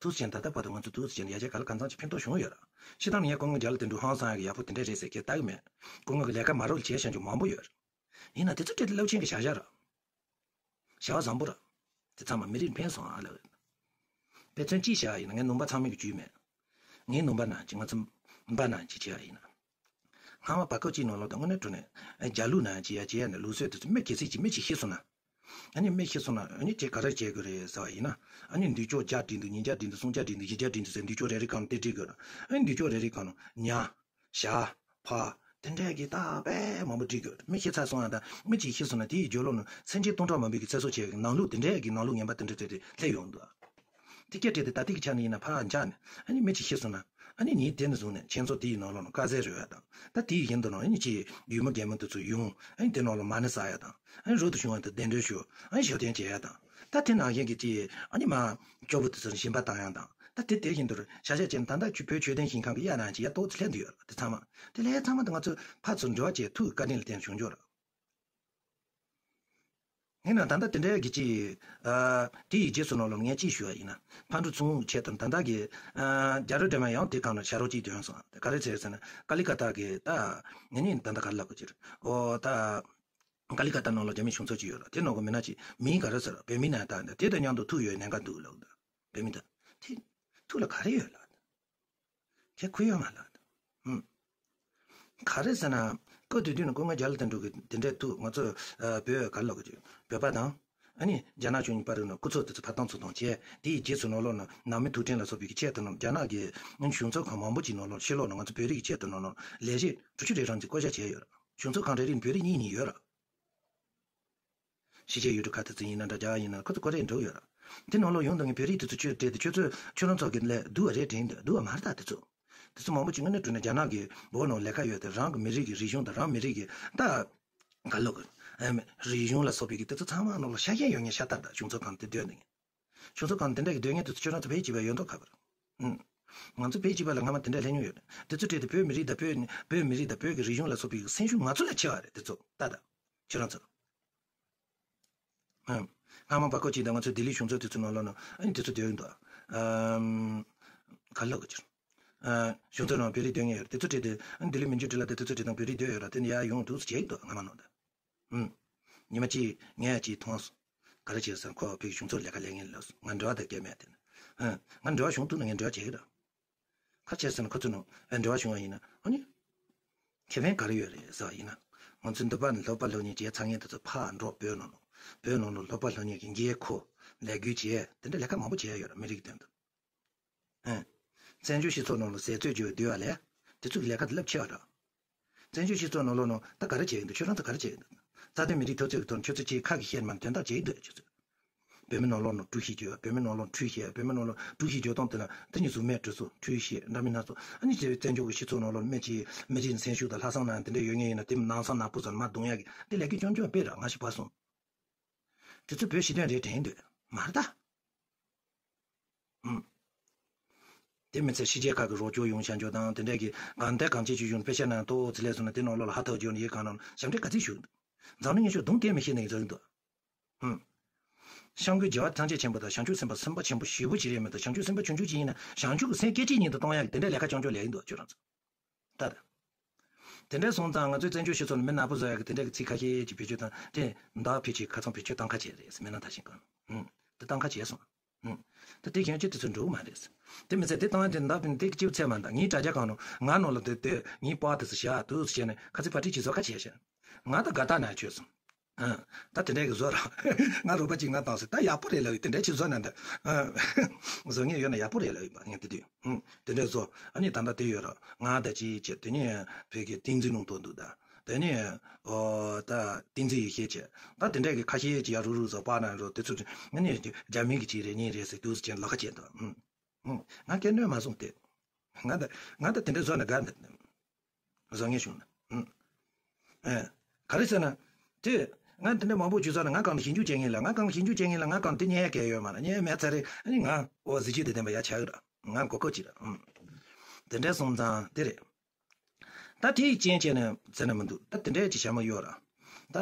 ཐུགས་རྗེ་ཆེ། ད་ལྟ་བར་དུ་ང་ཚོ་ཐུགས་རྗེ་ཆེ་ཡ་གྱལ་ག་ལ་གང་འཚམ་ཅིག་ཕན་ཐོགས་བྱུང་ཡོད་ར། སྤྱིར་བཏང་ནས་ངས་སྐུ་ངོ་རྒྱ་ལོ་དོན་གྲུབ་ཧང་སང་ཡ་གི་ཡག་པོ་དེ་འདྲ་རེད་ཟེར་གྱི་ལྟ་གི་མེད། སྐུ་ངོ་གི་ལས་ཀ་མ་རོལ་བྱས་བཞག་རྒྱུ་མང་པོ་ཡོད་ར། ཡིན་ན་དེ་ཚོ་སྤྲད་དེ་རླབས་ཆེན་གྱི་བྱ་བཞག་ར། བྱ་བ་བཟང་པོ་ར། དེ་ཚང་མ་མི་རིགས་ཕན་སོང་ཨ་ལ། དཔེ་མཚོན་གཅིག་བཞག་ཡིན་ན་ངའི་ནུ་པ་ཚང་མས་ཀྱི་བརྒྱུད་མེད། ངའི་ནུ་པ་ནང་གི་ང་ཚོ་འབའ་ནང་གི་བྱས་པ་ཡིན་ན། སྔ་མ་བར་སྐབས་གཅིག་ནང་ལོགས་དང་དངོས་གནས་དྲང་གནས་རྒྱ་ལུགས་ནང་བྱས་ཡ་བྱས་ཡ་ནས་ལུགས་སྲོལ་དེ་ཚོ་མི་གལ་སྲིད་ཀྱི་མི་གཅིག་ཤེས་སོང་ན། ཨ་ནི་མི་ཤེས་སོང་ན་ཨ་ནི་དེ་ག་རེ་བྱེད་དགོས་རེད་ཟེར་བ་ཡིན་ན། ཨ་ནི་མདུན་ཅོག་བརྒྱ་བྲིས་འདུག་ཉིས་བརྒྱ་བྲིས་འདུག་གསུམ་བརྒྱ་བྲིས་འདུག་བཞི་བརྒྱ་བྲིས་འདུག་ཟེར་མདུན་ཅོག་རེ་རེ་སྒང་དེ་བྲིས་དགོས་ར། ཨ་ནི་མདུན་ཅོག་རེ་རེ་སྒང་ནང་ཉ། ཞ། ཕ། དེ་འདྲས་ཀྱི་ད་དཔེ་མང་པོ་བྲིས་དགོས། མི་ཤི་ཚར་སོང་ཡང་ད་མི་གཅིག་ཤི་སོང་ན་དེའི་རྒྱུ་ལོ་ནི་སེམས་ཅན་སྟོང་ཕྲག་མང་པོའི་གི་ཚེ་སྲོག་ཆེ་བའི་ནང་ལུགས་དེ་འདྲས་ཀྱི་ནང་ལུགས་ངན་པ་དེ་འདྲས་དེ་དེ་སླེབས་ཡོང་འདུག་དེ་སྐད་བྲིས་ཏེ་ད་ལྟའི་གི་ཆ་ནས་ཡིན་ན་ཕར་འཇགས་ནས་ཨ་ནི་མི་གཅིག་ཤི་སོང་ན་ཨ་ནི་ཉིན་དེ་ནས་བཟུང་ནས་ཁྱེད་ཚོ་དེའི་ནང་ལོགས་ནས་དཀའ་ཟས་རོལ་ཡ་དང་ད་དེའི་བཞིན་དུ་ནང་ཨ་ནི་ཅིག་ཡུལ་མི་རྒན་མོ་དེ་ཚོ་ཡོང་ཨ་ནི་དེ་ནང་ལ་མ་ཎི་བསགས་ཡ་དང་ཨ་ནི་རོ་དུ་བྱུང་བ་དང་གདན་འདྲེན་ཞུ་ཨ་ནི་ཞབས་བརྟན་བྱེད་ཡ་དང་ད་དེ་ནང་བཞིན་གྱི་ཅིག་ཨ་ནི་མ་སྐྱོ་པོ་དེ་ཚོར་སྦྱིན་པ་བཏང་ཡང་དང་ད་དེ་དེ་བཞིན་དུ་ཤ་ཤ་ཅན་ད་ལྟ་ཆུ་བོད་ཆོས་ལྡན་ཞིང་ཁམས་ཀྱི་གཡའ་ནང་ཅིག་ཡ་ཏོག་ཙི་ལྷན་དུ་ཡོད་ར་དེ་ཚང་མ་དེ་ལས་ཚང་མ་དེ་ང་ཚོས་ཕར་ཚུར་འབྲེལ་བ་བྱས་ཐུགས་བཀའ་དྲིན་ལ་བརྟེན་བྱུང་ཆོག་ར། ངས་ན་ད་ལྟ་དེ་འདྲའི་གི་ཅིག་ཨ་དེ་ཡི་རྗེས་སུ་ནོར་ལོ་ངས་ཅིག་ཞུ་བ་ཡིན་ན་ཕར་འགྲོ་ཚུར་འོང་ཆེད་དུ་ད་ལྟ་གི་ཨ་རྒྱ་རོ་འདྲ་མ་ཡང་དེ་གང་ན་ཤ་རོགས་ཅིག་འདོན་སོང་ག་རེ་ཟེར་ཟེར་ན་ཀ་ལི་ཀ་ཏ་གི་ད་ངས་ནི་ད་ལྟ་ག་རེ་ལབ་དགོས་ཅིར་ཨོ་ད། ཀ་ལི་ཀ་ཏ་ནང་ལ་རྒྱ་མི་གཞུང་ཚབ་ཅིག་ཡོད་ལ་དེ་ནང་གི་མི་སྣ་ཅིག་མིང་ག་རེ་ཟེར་བོད་མི་ནང་ད་དེ་དང་མཉམ་དུ་ཐུག་ཡོད་ནན་ག་འདུག་ལབ་ད་བོད་མི་ད་དེ་ཐུག་ལ་ག་རེ་ཡོད་ལ་ཁྱེད་ཁུ་ཡོད་མ་ལ་ཧུམ་ག་རེ་ཟེར་ན་ཀོ་དུས་དུས་ནས་ཀོ་ང་རྒྱ་ལ་དེ་འགྲོ་གི་དེ་འདྲས་ཐུག་ང་ཚོ་བོད་ག་རེ་ལབ་གི་བོད་པ་དང་ཨ་ནི་རྒྱ་ནག་གཞུང་གཉིས་བར་ནས་སྐུ་ཚབ་དེ་ཚོ་ཕར་བཏང་ཚུར་བཏང་བྱས་དེ་ཡི་རྗེས་སུ་ནོར་ལོག་ན་ནང་མི་ཐུག་འཕྲིན་ལ་སོགས་པའི་གི་ཆེད་དུ་ནོར་རྒྱ་ནག་གི་གཞུང་ཚབ་ཁང་མང་པོ་ཅིག་ནོར་ལོག་ཕྱི་ལོགས་ན་ང་ཚོ་བོད་རིགས་ཆེད་དུ་ནོར་ལོག་ལས་བྱེད་དྲུག་ཅུ་རེ་གྲངས་ཅིག་བསྐོ་བཞག་བྱས་ཡོད་ར། གཞུང་ཚབ་ཁང་རེ་རེ་ནས་བོད་རིགས་གཉིས་གཉིས་ཡོད་ར། ཕྱི་རྒྱལ་ཡུལ་གྲུ་ཁག་དེ་ཚོ་ཡིན་ན་འདྲ་རྒྱ་ཡིན་ན་ཁོ་ཚོ་ཀོ་རེ་འགྲོ་ཡོད་ར། དེ་ནང་ལོགས་ཡོང་དུས་ངས་བོད་རིགས་དེ་ཚོ་ཆོས་སྤྲད་དེ་ཁྱོད་ཚོས་ཁྱོད་རང་ཚོ་གི་ལས་སྡུག་བ་རེད་དྲན་འདུག་སྡུག་བ་མ་རེད་ད་དེ་ཚོ། དེ་ཚོ་མང་པོ་ཅིག་དངོས་གནས་དྲང་གནས་རྒྱ་ནག་གི་འོག་ནང་ལས་ཀ་ཡོད་དེ་རང་གི་མི་རིགས་ཀྱི་རིག་གཞུང་དང་རང་མི་རིགས་ཀྱི་ད་ག་ལོག་གི་རིག་གཞུང་ལ་སོགས་པའི་གི་དེ་ཚོ་ཚང་མ་ནང་ལ་ཤ་ཞེན་ཡོད་ངེས་ཤ་སྟག་ད་གཞུང་ཚབ་ཁང་དེ་སྡོད་འདུག་ཁྱོད་ཚོ་གང་དེ་འདྲ་གི་སྡོད་མཁན་དེ་ཚོ་ཁྱོད་རང་ཚོ་བོད་སྤྱི་པ་ཡོད་མདོག་ཁ་པར། ཨུམ། ང་ཚོ་བོད་སྤྱི་པ་ལ་སྔ་མ་དེ་འདྲ་སླེབས་མྱོང་ཡོད། དེ་ཚོ་བྲིས་ཏེ་བོད་མི་རིགས་དང་བོད་བོད་མི་རིགས་དང་བོད་ཀྱི་རིག་གཞུང་ལ་སོགས་པའི་སེམས་ཤུགས་ང་ཚོ་ལས་ཆེ་བ་རེད་དེ་ཚོ་ལྟ་ད། ཁྱོད་རང་ཚོ། ཨུམ། སྔ་མ་བར་སྐོར་གཅིག་དང་ང་ཚོ་ལྡི་ལི་གཞུང་ཚབ་དེ་ཚོ་ནང་ལོགས་ན་ཨ་ནི་དེ་ཚོ་སྡོད་ཡོད་འདུག་ཨམ། ག་ལ་ག་ཅིར། ཨ། གཞུང་ཚབ་ནང་བོད་རིགས་སྡོད་མཁན་ཡོད་རེད་དེ་ཚོ་བྲིས་ཏེ་ཨ་ནི་ལྡི་ལི་མི་འགྱུར་བྲིས་ལ་དེ་ཚོ་བྲིས་དང་བོད་རིགས་སྡོད་ཡོད་ར་དེ་ནི་ཡར་ཡོང་འདུག་ཟེར་བྱས་ཡོད་འདུག་སྔ་མ་ནང་དུ། ཨུམ། ཉི་མ་གཅིག་ངས་ཡང་གཅིག་མཐོང་སོང་། ག་རེ་བྱས་ཟེར་ན་ཁོ་བོད་ཀྱི་གཞུང་ཚབ་ལས་ཀ་ལས་མཁན་ལབ་སོང་། ང་འབྲེལ་བ་དང་སྐལ་མེད་དེ་ནི། ཨུམ། ང་འབྲེལ་བ་བྱུང་ཐུབ་ན་ངས་འབྲེལ་བ་བྱེད་ཀྱི་རེད། ག་རེ་བྱས་ཟེར་ན་ཁོ་ཚོ་ནང་ཨ་འབྲེལ་བ་བྱུང་བ་ཡིན་ན་ཨ་ནི། ཁེ་ཕན་ག་རེ་ཡོད་རེད་ཟེར་བ་ཡིན་ན། ང་ཚོ་འདི་པ་ནས་སློབ་པ་སློབ་གཉེར་བྱས་ཚར་མཁན་དེ་ཚོ་ཕར་འགྲོ་བོད་ནང་ལ། བོད་ནང་ལ་སློབ་པ་སློབ་གཉེར་གྱི་འགན་འཁུར་ལས་འགུལ་བྱས་དེ་འདྲ་ལས་ཀ་མང་པོ་བྱས་ཡོད་རེད་མི་རིགས་དོན་དུ། ཨེ། བཙན་བྱོལ་སྤྱི་ཚོགས་ནང་ལ་ཟས་བཙོས་རྒྱུ་བསྡུ་བ་ལས། དེ་ཚོ་གི་ལས་ཀ་དེ་རླབས་ཆེ་བ་རེད། བཙན་བྱོལ་སྤྱི་ཚོགས་ནང་ལོགས་ནང་ད་ག་རེ་བྱེད་ཀྱི་འདུག་ཁྱོད་རང་ཚོ་ག་རེ་བྱེད་ཀྱི་འདུག་རྩ་དོན་མི་རིགས་འཐབ་རྩོད་ཀྱི་ཐོག་ནས་ཁྱོད་ཚོ་ཅིག་ཁ་གི་བཤད་མ་དོན་དག་བྱེད་ཀྱི་འདུག་ཁྱོད་ཚོ། བོད་མི་ནང་ལོགས་ནང་འཁྲུག་གཞི་བརྗོད་བོད་མི་ནང་ལོགས་འཁྲུག་བཤད་བོད་མི་ནང་ལོགས་འཁྲུག་གཞི་བརྗོད་སྟངས་དེ་ལ་དེ་གཉིས་སུ་མེད་འགྲོ་སོང་འཁྲུག་བཤད་འདྲ་མིན་སྣ་ཚོགས་ཨ་ནི་བཙན་བྱོལ་གྱི་སྤྱི་ཚོགས་ནང་ལོགས་མི་ཅིག་མི་རིགས་སེམས་ཤུགས་དང་ལྷག་བསམ་ནང་དེ་འདྲ་ཡོད་ངེས་ཡིན་ན་དེ་ནང་བསམ་ནག་པོ་ཚོ་མ་གཏོང་ཡག་གི་དེ་ལས་ཀའི་རྐྱང་རྐྱང་དཔེ་ར་ང་ཞིག་བར་སོང་། དེ་ཚོ་བོད་སྤྱི་དོན་རེད་དྲན་འདོད་མ་རེད་ད། ཨུམ། དེ་མི་ཚད་ཕྱི་རྒྱལ་ཁག་གི་རོགས་སྐྱོར་ཡོང་བྱ་འཇོག་དང་དེ་འདྲས་ཀྱི་གང་ལྟར་གང་ཅིའི་ཆུ་གཞུང་དཔེ་ཆ་ནང་ཏོག་ཙི་ལས་སོང་ན་དེ་ནང་ལོགས་ལ་ཧ་ཐག་བརྗོད་ནས་ཡིག་གང་ནང་ཞབས་འདྲེན་ག་ཚིག་ཞུ་གི་འདུག་འཛམ་གླིང་སྙན་ཞུ་གདོང་གཏད་མི་ཤེས་ནས་འཛུལ་གི་འདུག་ཨུམ། སྐྱབས་མགོན་རྒྱལ་བ་ཐམས་ཅད་མཁྱེན་པ་དང་བྱང་ཆུབ་སེམས་དཔའ་སེམས་དཔའ་ཆེན་པོ་ཞེ་པོ་ཅིག་རེད་མ་གཏོགས་བྱང་ཆུབ་སེམས་དཔའ་ཆུང་ཆུང་ཅིག་ཡིན་ན་བྱང་ཆུབ་ཀྱི་སེམས་སྐད་ཅིག་ཉིད་དུ་གཏོང་ཡག་གི་དེ་འདྲས་ལས་ཀ་རྐྱང་རྐྱང་ལས་ཀྱི་འདུག་ཁྱོད་རང་ཚོ། ད་ད། དེ་འདྲས་སོང་ཙང་ང་ཚོའི་བཙན་བྱོལ་སྤྱི་ཚོགས་ནང་མི་ནག་པོ་བཟོ་ཡག་གི་དེ་འདྲས་ཀྱི་ཚིག་ཁ་ཤས་ཅིག་བེད་སྤྱོད་དང་དེ་མདའ་ཕལ་ཆེར་ཁ་ཚང་བེད་སྤྱོད་བཏང་ཁ་བྱས་རེད་མི་ནག་ད་ཞིང་ཁམས། ཨུམ། དེ་བཏང་ཁ་བྱས་སོང་། ཨུམ། ད་དེ་གཞན་གཅིག་དེ་ཚོ་འགྲོ་གི་མ་རེད། དེ་མི་ཚད་དེ་བཏང་ཡ་དེ་མདའ་ཕན་དེ་སྐྱིད་ཚད་མ་འདང་ངའི་དྲ་རྒྱ་གང་ནོ་ང་ནོ་ལ་དེ་དེ་ངའི་པར་དེ་ཚོ་བཞག་འདུག་ཟེར་ནས་ཁ་ཚིག་པར་སྐྲུན་བྱེད་བཟོ་ཁ་བྱས་ཤག་ང་ད་དགའ་རྟགས་ནང་ཆོད་སོང་། ཨ། ད་དེ་འདྲས་ཀྱི་བཟོ་ར། ང་རོགས་པ་གཅིག་ང་བཏང་ཟེར་ད་ཡག་པོ་རེད་ལབ་ཡོད་དེ་འདྲས་ཅིག་བཟོ་ན་འདི། ཨ། བཟོ་ངེས་ཡོད་ན་ཡག་པོ་རེད་ལབ་ཡོད་པ་ངས་དེ་དུས། ཨུམ། དེ་འདྲས་བཟོ་ཨ་ནི་ད་ལྟ་དེ་ཡོད་ར་ང་ད་ཅི་བྱེད་དེ་ནས་བོད་ཀྱི་ཏིང་འཛིན་ལུང་རྟོགས་འདུག་ད། དེ་ནས་ཨོ་ད་ཏིང་འཛིན་ཡེ་ཤེས་བྱེད་ད་དེ་འདྲས་ཀྱི་ཁ་ཤས་ཀྱི་ཡ་རུ་རུ་བཟོ་པ་ན་རོ་དེ་ཚོ་ཨ་ནི་རྒྱ་མིའི་གི་ཅིག་རེད་གཉིས་རེད་ཟེར་དུས་ཅན་ལ་ཁ་བྱེད་དོ། ཨུམ། ཨུམ། ང་སྐད་ནོན་མ་སོང་སྟེ། ང་ད་ང་ད་དེ་འདྲས་བཟོ་ན་དགའ་འདི། བཟོ་ངེས་བྱུང་ན། ཨུམ། ཨེ། ག་རེ་ཟེར་ན། དེ། ང་དེ་འདྲ་མང་པོ་བྱུང་ས་ན་ང་གང་ལ་ཞིབ་འཇུག་བྱེད་ངེས་ལ་ང་གང་ལ་ཞིབ་འཇུག་བྱེད་ངེས་ལ་ང་གང་དེ་ཉན་ཡ་གལ་ཡོད་མ་རེད་ཉན་ཡ་མེད་ཚར་རེད་ཨ་ནི་ང་འོ་གཟི་བརྗིད་དེ་ལྡན་པ་ཡ་ཆགས་ཀྱི་ར་ང་གོ་གོ་ཅི་ར་ཨུམ། དེ་འདྲ་སོང་ཙང་དེ་རེད། ད་དེའི་རྐྱེན་བྱས་ནས་ཟེར་ན་མི་འདུག་ད་དེ་འདྲའི་ཅི་བྱ་མ་ཡོད་ར། ད།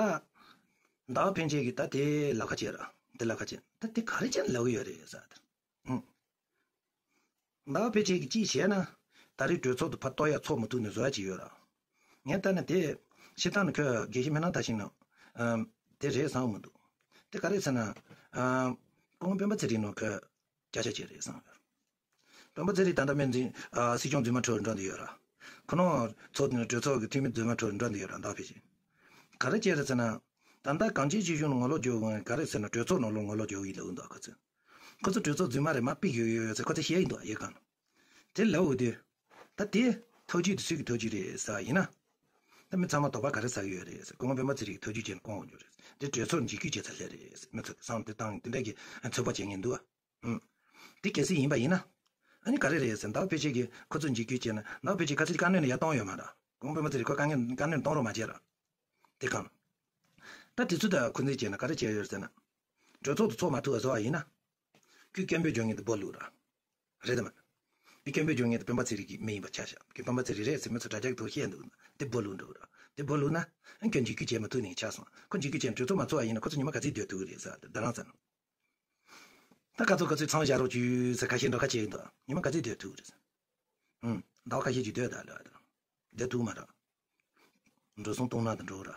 ཟླ་བ་ཕན་ཆད་ཀྱིས་ད་དེ་ལ་ཁ་བྱེད་ར་དེ་ལ་ཁ་བྱེད་ད་དེ་ག་རེ་བྱས་ནས་ལབ་ཀྱི་ཡོད་རེད་ཟེར། ཨུམ། ཟླ་བ་ཕལ་ཆེར་གྱིས་ཅི་བྱས་ན། ད་རེས་གྲོས་ཚོགས་དུ་ཕར་གཏོགས་ཡ་ཚོགས་མི་ཐུབ་ནས་བཟོ་ཡ་ཅིག་ཡོད་ར། ངས་ལྟ་ན་དེ། སྤྱིར་བཏང་ནི་ཁོས་དགེ་བཤེས་མི་སྣ་ད་ཞིག་ནང་། ཨམ། དེ་རེད་བསམ་མི་འདུག་དེ་ག་རེ་ཟེར་ན། ཨམ། སྐུ་ངོ་སྤེན་པ་ཚེ་རིང་ནང་ཁོས་སྐྱ་ཆ་བྱས་རེད་བསམ་ཡོད། སྤེན་པ་ཚེ་རིང་ད་ལྟ་སྨན་འཛིན། ཨ། སྲིད་སྐྱོང་རྫུན་མ་ཁྲོད་འགྲོ་འདི་ཡོད་ར། ཁོ་རང་ཚོ་དེ་ནི་གྲོས་ཚོགས་ཀྱི་འཐུས་མི་རྫུན་མ་ཁྲོད་འགྲོ་འདི་ཡོད་ར་ཟླ་བ་ཕལ་ཆེར། ག་རེ་བྱས་རེད་ཟེར་ན། ད་ལྟ་གངས་ཅན་སྐྱིད་གཤོངས་ནས་ངོ་ལོག་རྒྱུ་ག་རེ་ཟེར་ན་གྲོས་ཚོགས་ནང་ལོགས་ངོ་ལོག་རྒྱུ་ཡིན་ལབ་འདུག་ཁོ་ཚོས། ཁོ་ཚོ་གྲོས་ཚོགས་རྫུན་མ་རེད་མ་ཕིག་ཡོད་ཡོད་ཟེར་ཁོ་ཚོས་བཤད་ཡིན་འདུག་ཡོད་གང་། དེ་ལབ་འོ་དུས། ད་དེ་ཐབས་ཇུས་དེ་སུས་ཀྱི་ཐབས་ཇུས་རེད་ཟེར་བ་ཡིན་ན། ད་མི་ཚང་མ་དོགས་པ་ག་རེ་ཟ་གི་ཡོད་རེད་ཟེར། སྐུ་ངོ་སྤེན་པ་ཚེ་རིང་གི་ཐབས་ཇུས་བྱས་ནས་བསྐོང་འོང་རྒྱུ་རེད། དེ་གྲོས་ཚོགས་འཇིགས་སྐུལ་བྱེད་ས་སླེབས་རེད་ཟེར། མི་ཚོ་གི་བསམ་དེ་བཏང་དེ་འདྲ་གི་ཚོད་དཔག་བྱེད་མཁན་འདུག་ཨ། ཨུམ། དེ་གལ་སྲིད་ཡིན་པ་ཡིན་ན། ཨ་ནི་ག་རེ་རེད་ཟེར། ཟླ་བ་ཕལ་ཆེར་གྱིས་ཁོ་ཚོ་འཇིགས་སྐུལ་བྱས་ན་ཟླ་བ་ཕལ་ཆེར་ག་ཚོད་བཀའ་མོལ་ནས་ཡར་གཏོང་ཡོད་མ་རེད། སྐུ་ངོ་སྤེན་པ་ཚེ་རིང་ཁོ་བཀའ་མོལ་བཀའ་མོལ་གཏོང་རོགས་མ་བྱས་ར། དེ་གང་། ད་དེ་ཚོ་ད་ཁོ་ཚོས་བྱས་ན་ག་རེ་བྱས་ཡོད་ཟེར་ན། གྲོས་ཚོགས་དུ་ཚོགས་མ་ཐུབ་པ་བཟོ་བ་ཡིན་ན། ཁོས་སྐད་འབོད་རྒྱག་མཁན་དེ་སྦོ་ལུག་ར། རེད་དམ། ཁོས་སྐད་འབོད་རྒྱག་མཁན་དེ་སྤེན་པ་ཚེ་རིང་གི་མི་ཡིན་པ་ཆ་བཞག་ཁོས་སྤེན་པ་ཚེ་རིང་རེད་ཟེར་མི་ཚོ་དྲ་རྒྱ་གི་ཐོག་བཤད་འདུག་ན་དེ་སྦོ་ལུག་འགྲོ་ར། དེ་སྦོ་ལུག་ན། ཁོས་འཇིགས་སྐུལ་བྱས་མ་ཐུབ་ནས་ཆགས་སོང་། ཁོ་འཇིགས་སྐུལ་བྱས་ན་གྲོས་ཚོགས་མ་ཚོགས་པ་ཡིན་ན་ཁོ་ཚོ་ཉི་མ་ག་ཚོད་སྡོད་ཐུབ་ཀྱི་རེད་ཟེར་དེ་རང་ཚ་ནོ། ད་ཁ་ཚོ་ཁ་ཚོས་མཚམས་བཞག་རོགས་བྱོས་ཟེར་ཁ་ཤས་འགྲོ་ཁ་བྱེད་ཀྱི་འདུག་ཉི་མ་ག་ཚོད་སྡོད་ཐུབ་ཀྱི་རེད་ཟེར། ཨུམ། ཟླ་བ་ཁ་ཤས་ཅིག་སྡོད་ད་ལ་ད། སྡོད་ཐུབ་མ་རེད། འགྲོ་སོང་གཏོང་ན་དང་འགྲོ་ར།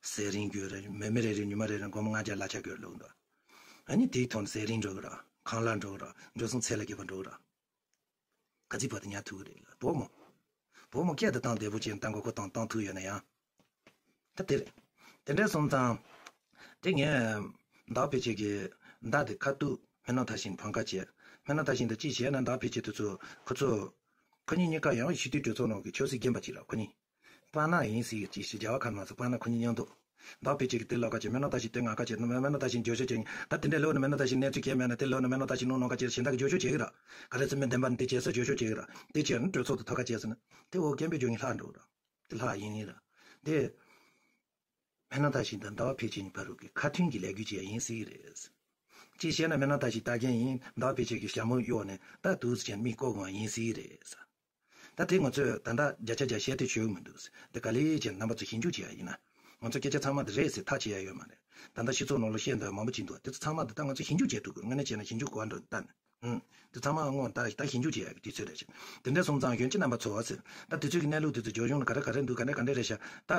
ཟས་རིན་དགོས་རེད། མི་མི་རེ་རེ་ཉི་མ་རེ་རེ་སྒོར་མོ་ལྔ་བརྒྱ་ལག་ཆ་དགོས་ལོག་འདུག་ཨ་ནི་དེའི་ཐོག་ནས་ཟས་རིན་འགྲོ་གི་ར། ཁང་གླ་འགྲོ་གི་ར། འགྲོ་སོང་ཚད་ལས་བརྒལ་བ་འགྲོ་གི་ར། ག་ཚིག་བར་དུ་ཉར་ཐུབ་ཀྱི་རེད་ལ་བོ་མོ། བོ་མོ་སྐད་དུ་བཏང་བདེ་པོ་ཅན་བཏང་དགོས་ཁོ་བཏང་བཏང་ཐུབ་ཡོད་ན་ཡང་། ད་དེ་རེད། དེ་འདྲ་སོང་ཙང་། དེ་ངས། ཟླ་བ་ཕལ་ཆེར་གྱི། ཟླ་དེ་ཁ་ཐུག་སྨན་ནག་མཐར་ཕྱིན་ཕམ་ཁ་བྱས། སྨན་ནག་མཐར་ཕྱིན་དང་གཅིག་བྱས་ན་ཟླ་བ་ཕལ་ཆེར་དེ་ཚོ་ཁོ་ཚོ། ཁོ་གཉིས་གཉིས་ཀ་ཡང་སྤྱི་འཐུས་གྲོས་ཚོགས་ནང་གི་ཆབ་སྲིད་རྒན་པ་གཅིག་ར་ཁོ་གཉིས། པ་ན་ཡིན་ཟིག་ཅིག་ཞིག་རྒྱ་བ་ཁ་མ་ཟིག་པ་ན་ཁོ་གཉིས་མཉམ་དུ། ཟླ་བ་ཕལ་ཆེར་གྱི་དེ་ལབ་ཁ་བྱས་ན་སྨན་ནག་མཐར་ཕྱིན་དེ་ང་ཁ་བྱས་ན་སྨན་ནག་མཐར་ཕྱིན་བརྗོད་ཤོག་བྱེད་ངེས་ད་དེ་འདྲ་ལོ་ནི་སྨན་ནག་མཐར་ཕྱིན་གནས་ཚུལ་གལ་མེད་ན་དེ་ལོ་ནི་སྨན་ནག་མཐར་ཕྱིན་ནོ་ནོ་ཁ་བྱས་གཞན་དག་གི་བརྗོད་ཤོག་བྱེད་གི་ར། ག་རེ་ཚོ་མི་བདེན་པ་འདི་བྱས་ས་བརྗོད་ཤོག་བྱེད་གི་ར། དེ་བྱས་ན་གྲོས་ཚོགས་དུ་ཐོག་ཁ་བྱས་ཟིན་ན། དེ་འོ་སྐད་འབོད་རྒྱག་ངེས་ལྷག་འགྲོ་ར། དེ་ལྷག་ཡིན་ཡིན་ར། དེ། སྨན་ནག་མཐར་ཕྱིན་དང་ཟླ་བ་ཕལ་ཆེར་གཉིས་བར་དུ་གི་ཁ་མཐུན་གྱི་ལས་འགུལ་བྱས་ཡིན་སྲིད་ཀྱི་རེད། ཅིའི་ཕྱིར་ན་སྨན་ནག་མཐར་ཕྱིན་ལྟ་མཁན་ཡིན་ཟླ་བ་ཕལ་ཆེར་གྱི་ཞྭ་མོ་གཡོགས་ནས་ད་དུས་སུ་ཕྱིན་མི་བསྐོ་དགོས་ཡིན་སྲིད་ཀྱི་རེད། ད་དེ་ང་ཚོས་ད་ལྟ་བརྒྱ་ཆ་བརྒྱ་བཤད་དེ་ཆོག་མི་འདུག་དེ་ག་ལེ་ཅན་རྣམ་པ་ཚོ་ཞིབ་འཇུག་བྱེད་ཡ་ཡིན་ན། ང་ཚོ་སྐད་ཆ་ཚང་མ་དེ་རེད་ཟེར་ཐག་བཅད་ཡ་ཡོད་མ་རེད། ད་ལྟ་སྤྱི་ཚོགས་ནང་ལ་བཤད་འདོད་མང་པོ་ཅིག་འདུག་དེ་ཚོ་ཚང་མ་དེ་ད་ང་ཚོ་ཞིབ་འཇུག་བྱེད་ཐུབ་དགོས་དངོས་གནས་བྱས་ན་ཞིབ་འཇུག་གོ་བ་འགྲོ་ད་ནི། ཨུམ། དེ་ཚང་མ་སྔོན་ད་ད་ཞིབ་འཇུག་བྱེད་ཡ་གི་དུས་ཚོད་རེད་ཅེ། དེ་འདྲ་སོང་ཙང་གཞོན་སྐྱེས་རྣམ་པ་ཚོ་ཟེར། ད་དུས་ཚོད་ཀྱི་གནས་ལུགས་དེ་ཚོ་ཇོ་གཞུང་ལ་ག་རེ་ག་རེ་འདུག་ག་འདྲ་ག་འདྲ་རེད་ཤག་ད།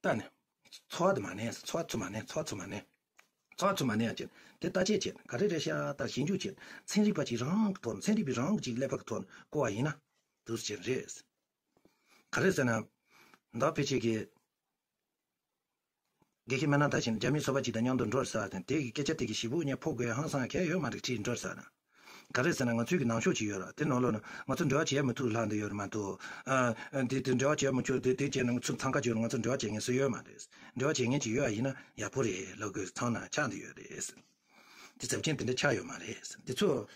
ད་ནི། འཚོ་བ་དེ་མ་གནས་འཚོ་བ་ཚུ་མ་གནས་འཚོ་བ་ཚུ་མ་གནས། འཚོ་བ་ཚུ་མ་གནས་ཡ་ཅེ། དེ་ལྟ་ཅེས་བྱེད་ག་རེ་རེད་ཤག་ད་ཞིབ་འཇུག་བྱེད། ཚན་རིག་པ་ཅིག་རང་གི་ཐོག་ནས་ཚན་རིག་པའི་རང་གི་ཅིག་ཀླད་པ་གི་ཐོག་ནས་བསྐོ་བ་ཡིན་ན། དུས་ཚོད་རེད། ག་རེ་ཟེར་ན། ད་ཕལ་ཆེར་གྱི། དགེ་བཤེས་སྨན་ནག་མཐར་ཕྱིན་རྒྱ་མིའི་ཚོ་པ་ཅིག་དང་མཉམ་དུ་འགྲོ་ས་དང་དེ་གི་སྐད་ཆ་དེ་གི་ཞིབ་པོ་ཉན་ཕོ་དགོས་ཧང་སང་གལ་ཡོད་མ་རེད་ཁྲིད་འགྲོ་ས་དང་། ག་རེ་ཟེར་ན་ང་ཚོའི་གི་ནང་ཤོག་ཅིག་ཡོད་ར་དེ་ནང་ལོགས་ན་ང་ཚོ་འབྲེལ་བ་བྱེད་མི་ཐུབ་ལྷག་འདི་ཡོད་ར་མ་གཏོགས། ཨ། དེ་དེ་འབྲེལ་བ་བྱེད་མི་ཆོག་དེ་དེ་བྱས་ན་ང་ཚོ་འཚང་ཁ་བྱོས་ན་ང་ཚོ་འབྲེལ་བ་བྱེད་མཁན་སུ་ཡོད་མ་རེད། འབྲེལ་བ་བྱེད་མཁན་ཅིག་ཡོད་ཨ་ཡིན་ན་ཡག་པོ་རེད་ལབ་དགོས་ཚང་ན་ཆགས་འདི་ཡོད་རེད། དེ་ཚབས་ཆེན་དེ་འདྲ་ཆགས་ཡོད་མ་རེད། དེ་ཚོ།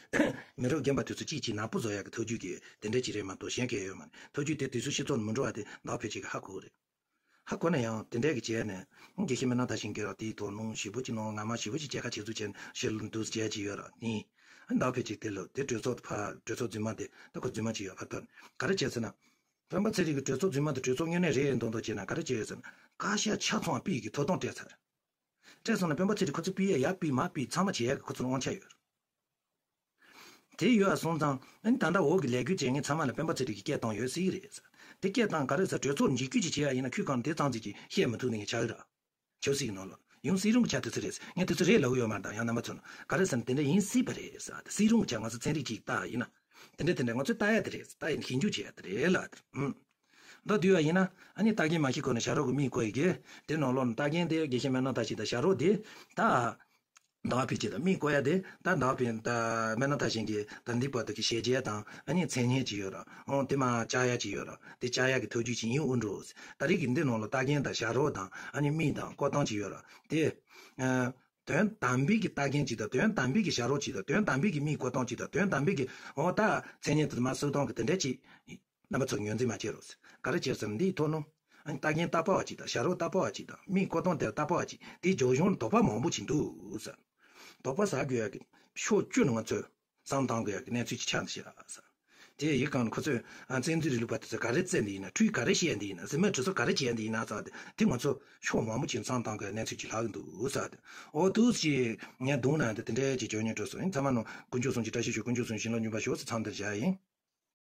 མི་རབས་རྒན་པ་དེ་ཚོ་གཅིག་གཅིག་ནག་པོ་བཟོ་ཡག་གི་ཐབས་ཇུས་ཀྱི་དེ་འདྲ་ཅིག་རེད་མ་གཏོགས་གཞན་གལ་ཡོད་མ་རེད་ཐབས་ཇུས་དེ་དུས་སུ་སྤྱི་ཚོགས་ནང་མི་འགྲོ་བ་དེ་ཟླ་བ་ཕལ་ཆེར་གྱི་ཧ་གོ་གི་རེད། ཧ་གོ་ན་ཡང་དེ་འདྲས་ཀྱི་བྱས་ནས་དགེ་བཤེས་སྨན་ནག་མཐར་ཕྱིན་གྱི་ར་དེའི་ཐོག་ནང་ཞིབ་པོ་ཅིག་ནང་ངར་མ་ཞིབ་པོ་ཅིག་མཇལ་ཁ་བྱེད་ཚུལ་བྱས་ནས་ཞེ་ལུ་འདུག་མཇལ་ཅིག་ཡོད་ར་ནི། ཟླ་བ་ཕལ་ཆེར་དེ་ལོ་དེ་གྲོས་ཚོགས་ཕ་གྲོས་ཚོགས་རྫུན་མ་དེ་ད་ཁོ་རྫུན་མ་ཅིག་ཡོད་ཕ་ཐོན་ག་རེ་བྱས་ཟེར་ན། སྤེན་པ་ཚེ་རིང་གི་གྲོས་ཚོགས་རྫུན་མ་དེ་གྲོས་ཚོགས་དངོས་གནས་རེད་མདོག་མདོག་བྱས་ན་ག་རེ་བྱས་ཡོད་ཟེར་ན། བཀའ་ཤག་ཆ་ཚང་པི་གི་ཐོབ་ཐང་སྤྲད་ཚར། སྤྲད་སོང་ན་སྤེན་པ་ཚེ་རིང་ཁོ་ཚོ་པི་ཡ་ཡ་པི་མ་པི་ཚང་མ་བྱེད་ཡ་གི་ཁོ་ཚོ་ལ་དབང་ཆ་ཡོད། དེ་ཡོད་ཨ་སོང་ཙང་ཨ་ནི་ད་ལྟ་འོག་གི་ལས་འགུལ་བྱེད་མཁན་ཚང་མ་ལ་སྤེན་པ་ཚེ་རིང་གིས་སྐད་བཏང་ཡོད་སྲིད་ཀྱི་རེད་ཟེར། དེ་སྐད་བཏང་ག་རེ་ཟེར་གྲོས་ཚོགས་འཇིགས་སྐུལ་ཅིག་བྱེད་ཡ་ཡིན་ན་ཁྱོད་གང་དེ་ཙང་ཙིག་ཅིག་བཤད་མི་ཐུབ་ནི་ངས་ཆགས་ཀྱི་ར། ཆབ་སྲིད་ཀྱི་ནང་ལ་ཡང་སྲིད་རུང་གི་ཆ་དེ་ཚོ་རེད་ཟེར་ངས་དེ་ཚོ་རེད་ལབ་ཡོད་མ་རེད་ད་ཡང་རྣམ་པ་ཚོ་ན་ག་རེ་ཟེར་ན་དེ་འདྲ་ཡིན་སྲིད་པ་རེད་ཟེར་ད་སྲིད་རུང་གི་ཆ་ང་ཚོ་ཚན་རིག་ཅིག་ལྟ་ཡིན་ན་དེ་འདྲ་དེ་འདྲ་ང་ཚོས་ལྟ་ཡ་དེ་རེད་ཟེར་ལྟ་ཡིན་ཞིབ་འཇུག་བྱེད་ཡ་དེ་རེད་ལ་དེ་ཨུམ། མདོར་བསྡུས་པ་ཡིན་ན་ཨ་ནི་ལྟ་མཁན་མ་ཤི་ཁོ་ནས་བྱ་རོག་གི་མིག་བཀོད་ཡི་གེ་དེ་ནང་ལོགས་ལྟ་མཁན་དེ་དགེ་བཤེས་སྨན་ནག་མཐར་ཕྱིན་དང་བྱ་རོག་དེ་ད། ཟླ་བ་ཕལ་ཆེར་དང་མིག་བཀོད་ཡ་དེ་ད་ཟླ་བ་ཕལ་ད་སྨན་ནག་མཐར་ཕྱིན་གྱི་ད་འདི་བར་དུ་གི་ཞལ་མཇལ་དང་ཨ་ནི་མཚན་སྙན་ཅིག་ཡོད་ར་འོང་དེ་མ་བཅར་ཡ་ཅིག་ཡོད་ར་དེ་བཅར་ཡ་གི་ཐབས་ཇུས་ཅིག་ཡིན་དབུ་འགྲོ། ད་རེས་ཀྱི་འདི་ནང་ལ་ལྟ་མཁན་དང་བྱ་རོག་དང་ཨ་ནི་མིག་དང་བཀོད་སྟངས་ཅིག་ཡོད་ར་དེ། དོན་དམ་པའི་གི་ལྟ་མཁན་ཅིག་དང་དོན་དམ་པའི་གི་བྱ་རོག་ཅིག་དང་དོན་དམ་པའི་གི་མིག་བཀོད་སྟངས་ཅིག་དང་དོན་དམ་པའི་གི་འོ་ད་མཚན་སྙན་དུ་མ་གསོལ་སྟངས་གི་དེ་འདྲ་ཅིག་རྣམ་པ་ཚོར་ངོས་འཛིན་མ་བྱེད་རོགས། ག་རེ་བྱས་ཟེར་ན་འདིའི་ཐོག་ནང་ཨ་ནི་ལྟ་མཁན་ལྟ་ཕོ་བ་ཅིག་དང་བྱ་རོག་ལྟ་ཕོ་བ་ཅིག་དང་མིའི་བཀོད་སྟངས་དེར་ལྟ་ཕོ་བ་ཅིག་དེའི་རྒྱབ་ལྗོངས་ལ་དོགས་པ་མང་པོ་ཅིག་འདུག་ཟེར། དོགས་པ་ཟ་དགོས་ཡ་གི་ཕྱོགས་བཅུ་ནས་ང་ཚོས་བསམ་བཏང་དགོས་ཡ་གི་གནས་ཚུལ་ཅིག་ཆགས་འདུག་ཤག་ཟེར། དེ་ཡི་གང་ཁོ་ཚོས་ཨ་བཙན་འཛུལ་རིང་ལུགས་པ་དེ་ཚོས་ག་རེ་བཙལ་འདི་ཡིན་ན་འཕྲུལ་ག་རེ་བཤད་འདི་ཡིན་ན་ཟེར་མོས་གྲོས་ཚོགས་ག་རེ་བྱས་འདི་ཡིན་ན་ཟེར་བ་དེ་དེ་ང་ཚོ་ཕྱོགས་མང་པོ་ཅིག་བསམ་བཏང་དགོས་ཡ་གནས་ཚུལ་ཅིག་ལྷག་གི་འདུག་ཟེར་བ་དེ་འོ་དུས་ཅིག་ངས་གདོང་ན་དེ་དེ་འདྲའི་ཅིག་བརྗོད་སྙིང་འདོད་སོང་ཡིན་ཚང་མ་ནང་དཀོན་མཆོག་གསུམ་གྱི་བཀྲ་ཤིས་ཤོག་དཀོན་མཆོག་གསུམ་བྱིན་རླབས་སྙོམས་པར་ཤོག་ཟེར་མཚམས་འདིར་བཞག་ཡིན།